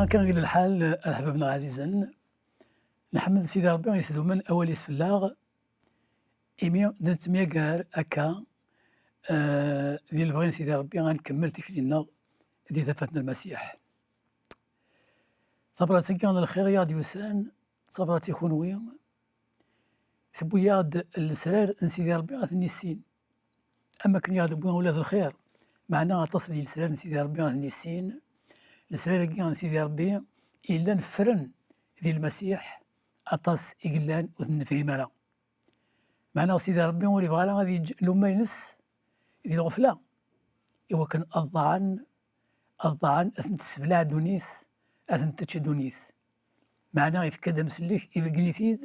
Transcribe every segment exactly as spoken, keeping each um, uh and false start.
Akka i lḥal, a leḥbab-nneɣ ɛzizen, nḥemmed Sidi Ṛebbi yesdumen awal-is fell-aɣ, imi d nettemyagar akka, eh, di lebɣi n Sidi Ṛebbi, ad nkemmel tikli-nneɣ di tafat n Lmasiḥ. Tabrat-agi n lxir i aɣ-d-yusan, d tabrat i kunwi, tewwi-yaɣ-d lesrar n Sidi Ṛebbi ad ten-nissin. Am akken i aɣ-d-tewwi ula d lxir, meɛna aṭas di lesrar n Sidi Ṛebbi ad ten-nissin. Lesrar-agi n Sidi Ṛebbi yellan ffren di Lmasiḥ, aṭas i yellan ur ten-nefhim ara. Meɛna Sidi Ṛebbi ur yebɣi ara ad yeǧǧ lumma-ines di lɣefla, iwakken ad ḍaɛen, ad ḍaɛen, ad ten-tesseblaɛ ddunit, ad ten-tečč ddunit. Meɛna yefka-d amsellek, ibeggen-it-id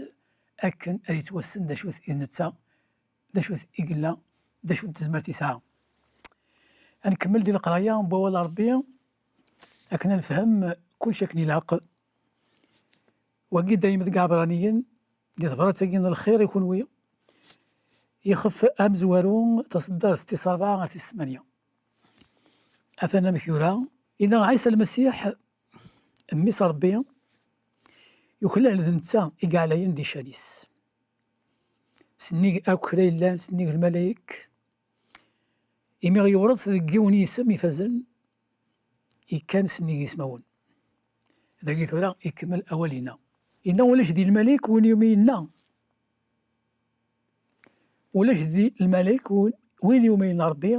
akken ad yettwassen d acu-t i d netta, d acu-t i yella, d acu n tezmert yesɛa. Ad nkemmel di leqraya n wawal n Ṛebbi akken ad nefhem kullec akken ilaq. Wagi dayem deg Iɛebṛaniyen, di tebṛat-agi n lxir i kunwi, ixef amezwaru, taṣeddart tis ṛebɛa ɣer tis tmanya. Atan amek yura, yenna Ɛisa Lmasiḥ, Mmi-s Ṛebbi, yuklal d netta i yeɛlayen di ccan-is. Sennig akk kra yellan, sennig lmalayek, imi ɣ-yewṛet deg yiwen yisem ifazen, yekkan sennig yismawen. Dagi tura ikemmel awal-inna. Inna ulac di lmalayek win yumi yenna. Ulac di lmalayek win, win yumi yenna Ṛebbi,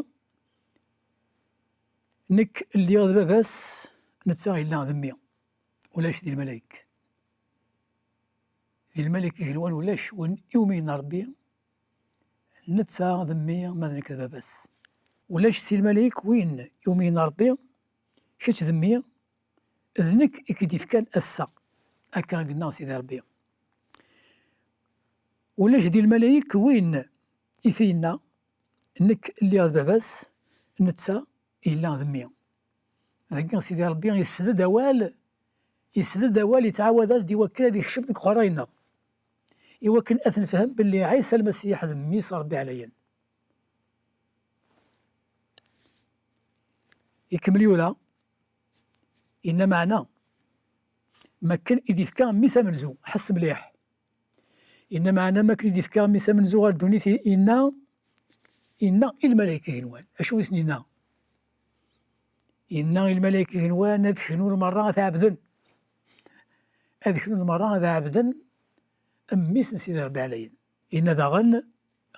nekk lliɣ d baba-s, netta yella d mmi. Ulac di lmalayek. Di lmalayek igenwan ulac win iwumi yenna Ṛebbi, netta d mmi, ma d nekk d baba-s. Ulac si lmalayek win iwumi yenna Ṛebbi, kečč d mmi, d nekk i k-id-ifkan ass-a. Akka i yenna Sidi Ṛebbi. Ulac di lmalayek win i t-yenna, nekk lliɣ d baba-s, netta yella d mmi. Dagi Sidi Ṛebbi yesded awal, yesded awal, yettɛawad-as-d i wakken ad ikcem deg uqerray-nneɣ, i wakken ad t-nefhem belli Ɛisa Lmasiḥ d mmi-s Ṛebbi ɛlayen. Ikemmel yura, yenna meɛna, makken i d-ifka mmi-s amenzu, ḥess mliḥ. Yenna meɛna makken i d-ifka mmi-s amenzu ɣer ddunit, yenna, yenna i lmalayek igenwan. Acu i sen-yenna? Yenna i lmalayek igenwan ad knun merra ad t-ɛebden. Ad knun merra ad ɛebden mmi-s n Sidi Ṛebbi ɛlayen. Yenna daɣen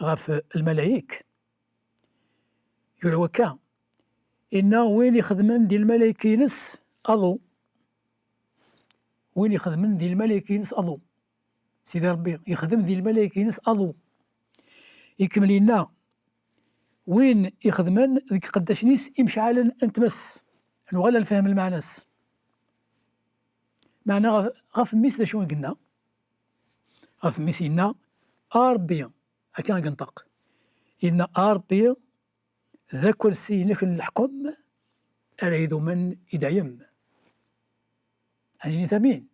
ɣef lmalayek. Yura wakka, inna win ixedmen di lmalayek-ines aḍu. Win ixedmen di lmalayek-ines aḍu. Sidi Ṛebbi ixdem di lmalayek-ines aḍu. Ikemmel inna, win ixedmen deg iqeddacen-is imceɛlen n tmes. Nuɣal ad nefhem lmeɛna-s. Meɛna ɣef, ɣef mmi-s d acu i yenna? Ɣef mmi-s yenna, a Ṛebbi, akka i yenṭeq. Yenna, a Ṛebbi, d akersi-inek n leḥkem ara idumen i dayem. Ad ninit amin.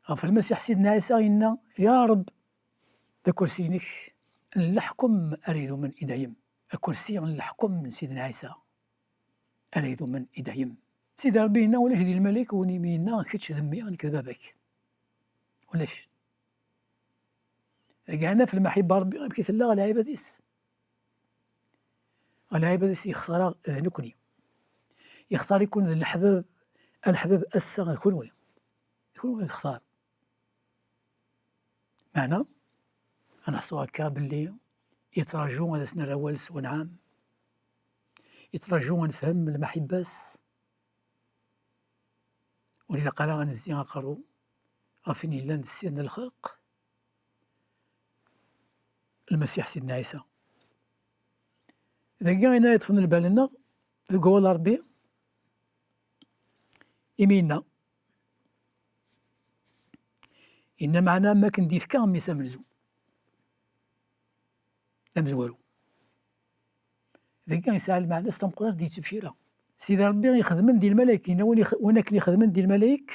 Ɣef Lmasiḥ Sidna Ɛisa yenna, ya Ṛeb, d akersi-inek n leḥkem ara idumen i dayem. Akersi n leḥkem n Sidna Ɛisa ara idumen i dayem. Sidi Ṛebbi yenna, ulac di lmalayek win i mi yenna, kečč d mmi, nekk d baba-k. Ulac. Deg ɛna ɣef lmaḥibba n Ṛebbi, amek i tella ɣer lɛibad-is? Ɣer lɛibad-is yextar-aɣ d nekni. Yextar-iken d leḥbab, a leḥbab ass-a d kunwi. D kunwi i yextar. Meɛna, ad neḥṣu akka belli yettraǧu ad as-nerr awal s wanɛam. Yettraǧu ad nefhem lmaḥibba-s. Ur ilaq ara ad nezzi aqerru ɣef win yellan d Ssid n lxelq, Lmasiḥ Sidna Ɛisa. Dagi ayen ara yeṭṭfen lbal-nneɣ deg wawal n Ṛebbi, imi yenna, yenna meɛna am akken d-yefka mmi-s amenzu. D amezwaru. Dagi yesɛa lmeɛna-s tameqqrant d-yettbecira. Sidi Ṛebbi ixedmen di lmalayek, yenna win ix-, win akken ixedmen di lmalayek,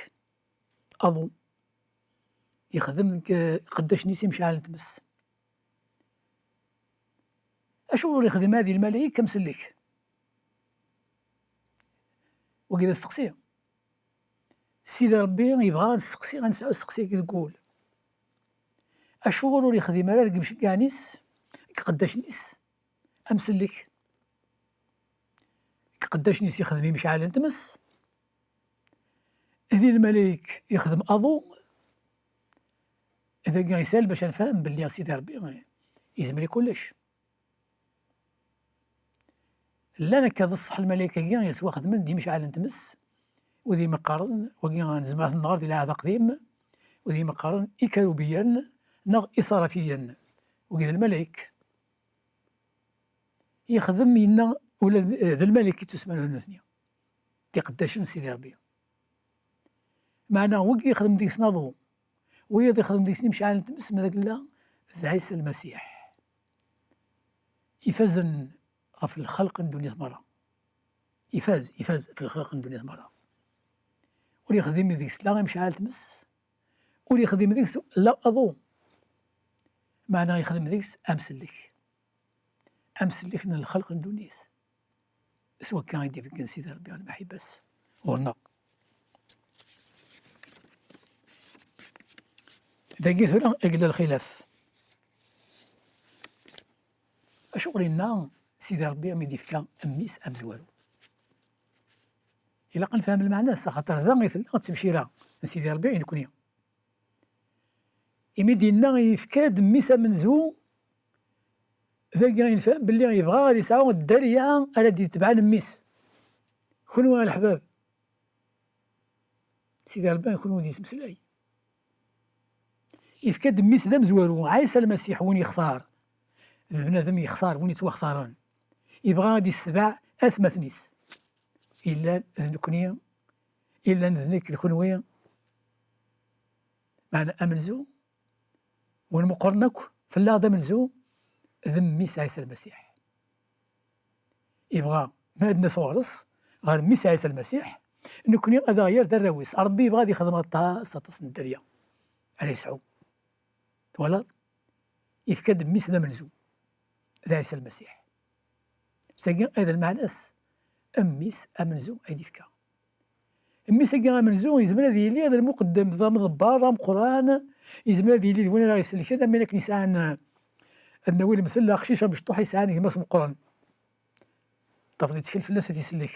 aḍu. Ixdem deg, eh, iqeddacen-is imceɛlen n tmes. Acuɣer ur ixdim ara di lmalayek amsellek? Wagi d asteqsi. Sidi Ṛebbi yebɣa ad nesteqsi, ad nesɛu asteqsi-agi deg wul. Acuɣer ur yexdim ara deg imceggɛen-is, deg iqeddacen-is, amsellek? Deg iqeddacen-is yexdem imecɛalen n tmes, di lmalayek yexdem aḍu. Dagi isal bac ad nefhem belli Sidi Ṛebbi yezmer i kullec. Llan akka d ṣṣeḥ lmalayek-agi yettwaxedmen d imecɛalen n tmes, wid imeqqaren, wagi nezmer ad ten-nɣer di Lɛehd Aqdim, wid imeqqaren ikarubiyen neɣ isarafiyen, wagi d lmalayek. Yexdem, yenna, ula d, d lmalayek i ttusemman nutni, d iqeddacen n Sidi Ṛebbi. Meɛna wigi yexdem deg-sen aḍu, wiyaḍ yexdem deg-sen imecɛalen n tmes, ma d agella d Ɛisa Lmasiḥ. Ifazen ɣef lxelq n ddunit merra. Ifaz, ifaz ɣef lxelq n ddunit merra. Ur yexdim deg-s la imecɛal tmes, ur yexdim deg-s la aḍu. Meɛna yexdem deg-s amsellek. Amsellek n lxelq n ddunit. S wakka i d-ibeggen Sidi Ṛebbi lmaḥibba-s ɣur-neɣ. Dagi tura i yella lxilaf. Acuɣer yenna Sidi Ṛebbi mi d-ifka mmi-s amezwaru? Ilaq ad nefhem lmeɛna-s, axaṭer da i tella ttebcira n Sidi Ṛebbi i nekni. Imi d-yenna yefka-d mmi-s amenzu, dagi i nefhem belli yebɣa ad yesɛu dderya ara d-yetebɛen mmi-s. Kunwi a leḥbab, Sidi Ṛebbi kunwi d-yesmeslay. Yefka-d mmi-s d amezwaru, Ɛisa Lmasiḥ, win yextar. D bnadem yextar, win yettwaxtaren. Yebɣa ad yessebeɛ atmaten-is. Illan d nekni, illan d nekk d kunwi. Meɛna amenzu, win meqqren akk fell-aɣ d amenzu, d mmi-s Ɛisa Lmasiḥ. Yebɣa ma ad nas ɣur-s, ɣer mmi-s Ɛisa Lmasiḥ, nekni ad aɣ-yerr d arraw-is. Ṛebbi yebɣa ad yexdem aṭas, aṭas n dderya ara yesɛu. Twalaḍ? Yefka-d mmi-s d amenzu, d Ɛisa Lmasiḥ. Sagi ay d lmeɛna-s, mmi-s amenzu ay d-yefka. Mmi-s-agi amenzu yezmer ad yili d lmuqeddem, d amḍebber ameqqran, yezmer ad yili d win ara ɣ-isellken, am win akken yesɛan, ad nawi lemtel, aqcic amecṭuḥ yesɛan gma-s meqqren. Tafeḍ yettkel fell-as ad t-isellek.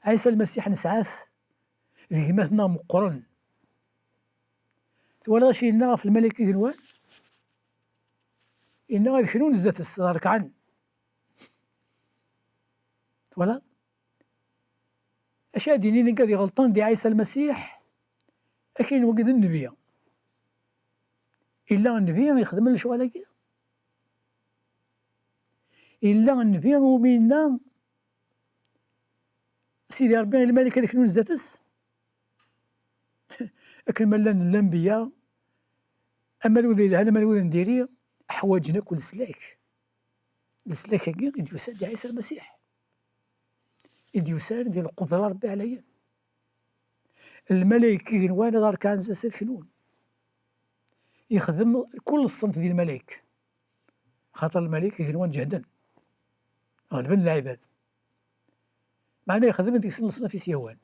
Ɛisa Lmasiḥ nesɛa-t d gma-tneɣ meqqren. Twalaḍ acu yenna ɣef lmalayek igenwan? Yenna ad knun zdat-s, ad rekɛen. Twalaḍ? Acu ara d-inin igad iɣelṭen di Ɛisa Lmasiḥ? Akken wagi d nnbi. Illa nnbi ixedmen lecɣal-agi? Illa nnbi umi yenna Sidi Ṛebbi i lmalik ad knun zdat-s? Akken ma llan lanbiya, ama d wid yelhan, ama d wid n diri, ḥwaǧen akk leslak. Leslak-agi i d-yusan di Ɛisa Lmasiḥ. I d-yusan di lqudra n Ṛebbi ɛlayen. Lmalayek igenwan ad rekɛen zdat-s ad knun. Yexdem kul ṣṣenf di lmalayek. Axaṭer lmalayek igenwan ǧehden. Ɣelben lɛibad. Meɛna yexdem deg-sen leṣnaf i s-yehwan.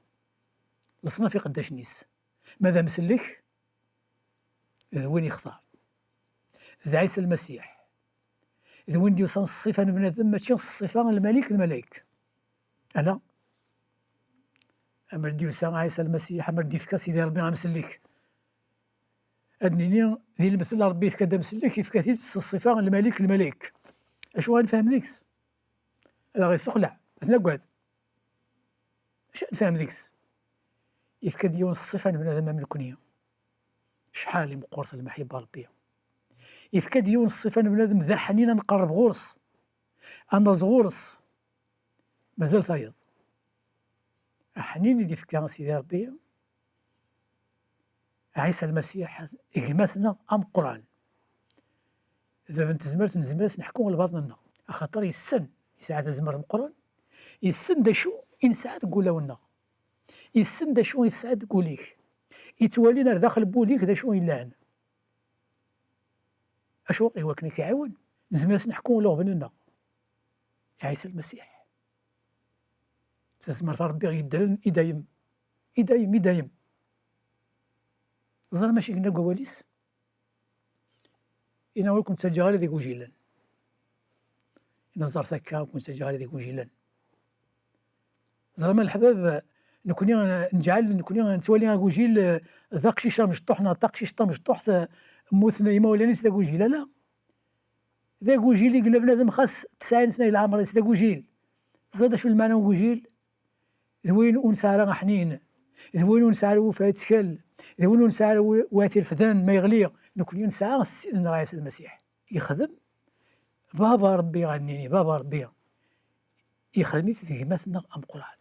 Leṣnaf iqeddacen-is. Ma d amsellek, d win yextar. D Ɛisa Lmasiḥ. D win d-yusan s ṣṣifa n bnadem, mačči s ṣṣifa n lmalik n lmalayek. Ala. Amer d-yusa Ɛisa Lmasiḥ, amer d-yefka Sidi Ṛebbi amsellek. Ad nini, di lemtel Ṛebbi yefka-d amsellek, yefka-t-id s ṣṣifa n lmalik n lmalayek. Acu ara nefhem deg-s? Ad aɣ-yessexleɛ, ad t-nagad. Acu ara nefhem deg-s? Yefka-d yiwen ṣṣifa n bnadem am nekni. Acḥal i meqqret lmaḥibba n Ṛebbi. Yefka-d yiwen ṣṣifa n bnadem d aḥnin ad nqerreb ɣur-s, ad naẓ ɣur-s. Mazal tayeḍ. Aḥnin i d-yefka Sidi Ṛebbi, Ɛisa Lmasiḥ, gma-tneɣ ameqqran. D bab n tezmert, nezmer ad s-neḥku lbaḍn-nneɣ. Axaṭer yessen, yesɛa tazmert meqqren, yessen d acu i nesɛa deg wulawen-nneɣ. Yessen d acu i tesɛiḍ deg wul-ik. Yettwali ar daxel n wul-ik d acu yellan. Acu? I wakken ad k-iɛiwen. Nezmer ad s-neḥku ula i uɣbel-nneɣ. Ɛisa Lmasiḥ. Tazmert n Ṛebbi yeddren i dayem, i dayem, i dayem. Ẓer mačči yenna deg wawal-is, yenna ur ken-ttaǧǧaɣ ara d igujilen. Yenna ẓret akka, ur ken-ttaǧǧaɣ ara d igujilen. Ẓram a leḥbab, nekni neǧɛel, nekni nettwali agujil, eh, d aqcic amecṭuḥ neɣ d taqcict tamecṭuḥt, eh, mmuten yimawlan-is d agujil, ala. D agujil i yella bnadem xas tesɛin sna i leɛmer-is, d agujil. Teẓriḍ acu lmeɛna n ugujil? D win ur nesɛi ara aḥnin, d win ur nesɛi ara wufay ttkel, d win ur nesɛi ara wi-, wat irefden ma yeɣli. Nekni nesɛa Ssid-nneɣ Ɛisa Lmasiḥ. Yexdem Baba Ṛebbi, ad nini Baba Ṛebbi, yexdem-it d gma-tneɣ ameqqran.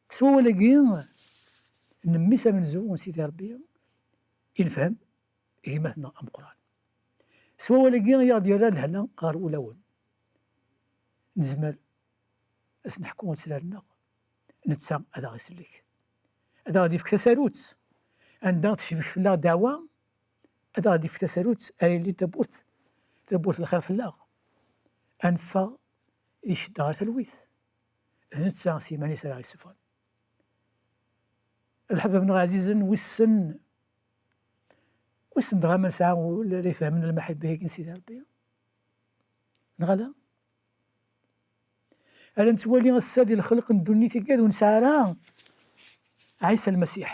S wawal-agi n mmi-s amenzu n Sidi Ṛebbi, i nefhem gma-tneɣ ameqqran. S wawal-agi i aɣ-d-yerra lehna ɣer wulawen. Nezmer ad s-neḥku lesrar-nneɣ, netta ad aɣ-isellek. Ad aɣ-d-ifk tasarut, anda tecbek fell-aɣ ddeɛwa, ad aɣ-d-ifk tasarut ara yilin tawwurt, tawwurt n lxir fell-aɣ. Ad neffeɣ di ccedda ɣer talwit. D netta s yiman-is ara ɣ-issufɣen. Lḥebab-nneɣ ɛzizen, wissen, wissen dɣa ma nesɛa ul ara ifehmen lmaḥibba-agi n Sidi Ṛebbi? Neɣ ala? Ara nettwali ass-a di lxelq n ddunit igad ur nesɛi ara Ɛisa Lmasiḥ.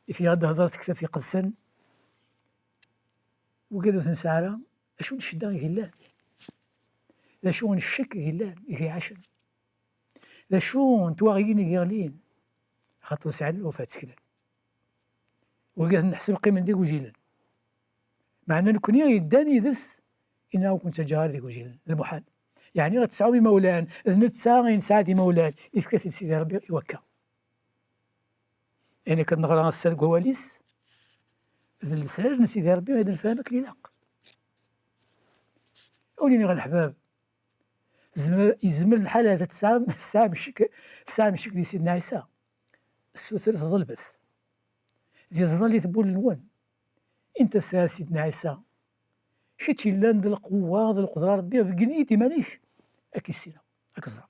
I fi ɣ-d-hedṛet tektabt iqedsen, wigad ur t-nesɛi ara, acu n ccedda i yellan? D acu n ccek i yellan, i iɛacen? D acu n twaɣyin i yeɣlin? Axaṭer ur sɛin lwufat tteklen. Wigad neḥseb qqimen d igujilen. Meɛna nekni yeddan yid-s, yenna ur ken-ttaǧǧaɣ ara d igujilen. Lmuḥal. Yeɛni ad tesɛum imawlan, d netta i nesɛa d imawlan, yefka-t-id Sidi Ṛebbi i wakka. Ayen akka neɣra ass-a deg wawal-is, d lesrar n Sidi Ṛebbi ad nefhem akken ilaq. Ur iniɣ a leḥbab, Zmer, yezmer lḥal ad tesɛam, tesɛam ccek, tesɛam ccek di Sidna Ɛisa. Ssutret, ḍelbet. Di tẓallit n wul-nwen. Init-as a Sidna Ɛisa, kečč yellan d lqewwa, d lqedra n Ṛebbi, beggen-iyi-d iman-ik, ad k-issineɣ, ad k-ẓreɣ.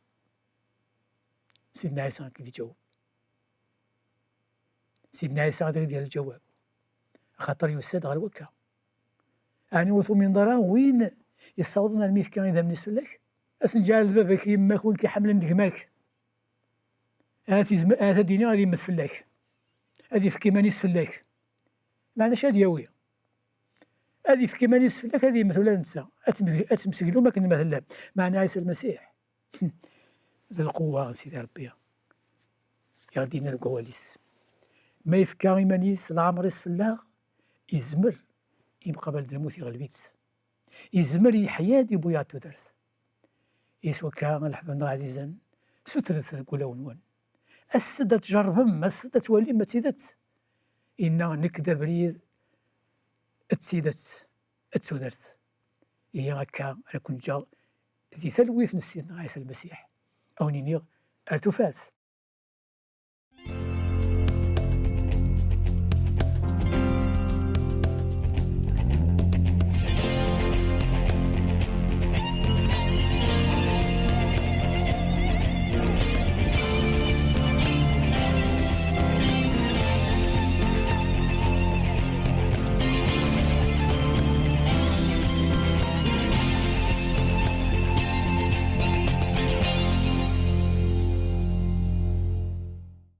Sidna Ɛisa ad k-id-iǧaweb. Sidna Ɛisa ad ak-d-yerr lǧawab. Axaṭer yusa-d ɣer wakka. Ɛni ur tumineḍ ara win yessawḍen armi yefka idammen-is fell-ak? Ad s-neǧɛel d baba-k, yemma-k, win k-iḥemmlen d gma-k. Ahat izem-, ahat ad d-yini ad yemmet fell-ak. Ad yefk iman-is fell-ak. Meɛna acu ad yawi? Ad yefk iman-is fell-ak, ad yemmet ula d netta. Ad tm-, ad temseglum akken ma tellam. Meɛna Ɛisa Lmasiḥ, d lqewwa n Sidi Ṛebbi. I ɣ-d-yenna deg wawal-is, ma yefka iman-is, leɛmer-is fell-aɣ, izmer imqabal d lmut iɣleb-itt. Izmer yeḥya-d, yewwi-yaɣ-d tudert. Is wakka, a leḥbab-nneɣ ɛzizen, sutret deg wulawen-nwen. Aset-d ad tjerrbem, aset-d ad twalim ma d tidet. Inna, nekk d abrid, d tidet, d tudert. Ihi akka ara ken-ǧǧeɣ di talwit n Sidna Ɛisa Lmasiḥ. A wen-iniɣ, ar tufat.